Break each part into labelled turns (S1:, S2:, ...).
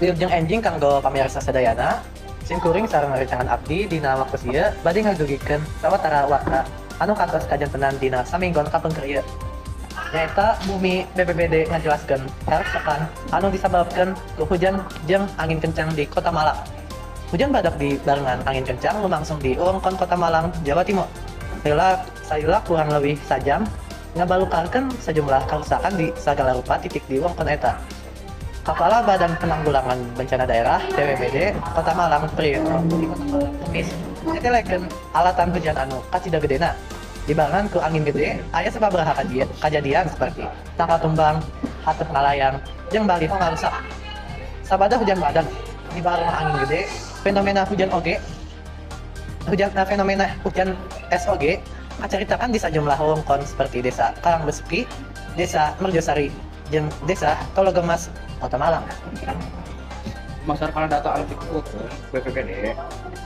S1: Wilujeng enjing kanggo pamirsa sadayana, simkuring sareng rerencangan abdi dina waktos ieu bade ngadugikeun sawatara warta anu kantos kajantenan dina saminggon kapengker ieu. Nyaeta bumi BPBD ngajelaskeun karuksakan anu disababkeun ku hujan jeung angin kencang di Kota Malang. Hujan badak dibarengan angin kencang lumangsung di wewengkon Kota Malang, Jawa Timur. Heula salila kurang leuwih sajam ngabalukarkeun sajumlah karuksakan di sagala rupa titik di wewengkon eta. Kepala Badan Penanggulangan Bencana Daerah (BPBD) Kota Malang Priyetno di Kota Malang Kemis netelakeun alatan hujan anu kacida gedena. Dibarengan ku angin gede, aya sababaraha kajadian seperti tangkal tumbang, hateup ngalayang, jeung baliho ngarusak. Sabada hujan badak dibareng angin gede, fenomena hujan es oge kacaritakan di sajumlah wewengkon seperti Desa Karangbesuki, Desa Merjosari, jeung Desa Tologomas, Kota Malang.
S2: Masar kana data anu dikumpulkeun BPBD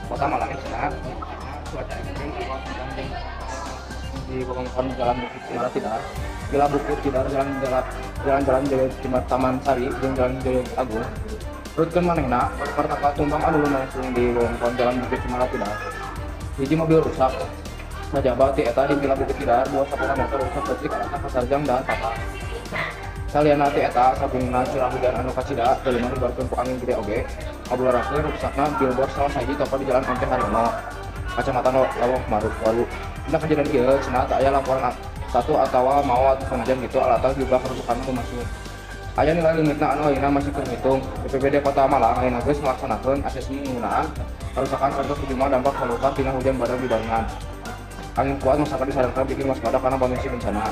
S2: Kota Malang cenah cuaca ekstrem jeung di wewengkon Jalan Bukit Cimara Tidar, Vila Bukit Tidar, Jalan Jalan Jaya Cimar Taman Sari jeung Jalan Jaya Agung. Turutkeun manehna pertaka tumbang anu lumangsung di wewengkon Jalan Bukit Cimara Tidar. Hiji mobil rusak sajaba ti eta di Vila Bukit Tidar, dua sepeda motor rusak leutik kasarjang dan tata. Saliana ti eta sabungna curah hujan anu kacida geuliman dibarengan ku angin gede oge ngabularakeun ruksakna billboard salah sahiji toko di Jalan MT Haryono, Kacamatan Lawang Waru. Dina kejadian ieu cenah teu aya laporan satu atawa maot sanajan kitu alatan jumlah kerusakan lumangsung. Aya nilai leungitna anu ayeuna masih keur ngitung. BPBD Kota Malang ayeuna geus ngalaksanakeun asesmen ngeunaan karusakan sarta sejumlah dampak salukar tina hujan badak dibarengan angin kuat. Masyarakat disarankan bikin waspada kana potensi bencana.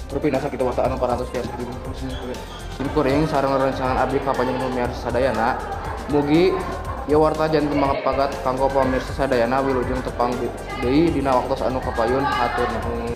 S2: Rupina sakitu warta anu parantos tiasa simkuring sareng rerencangan abdi ka panjenengan pamirsa sadayana. Mugi ieu warta janten manfaat kanggo pamirsa sadayana. Wilujeng tepang deui dina waktos anu kapayun. Hatur nuhun.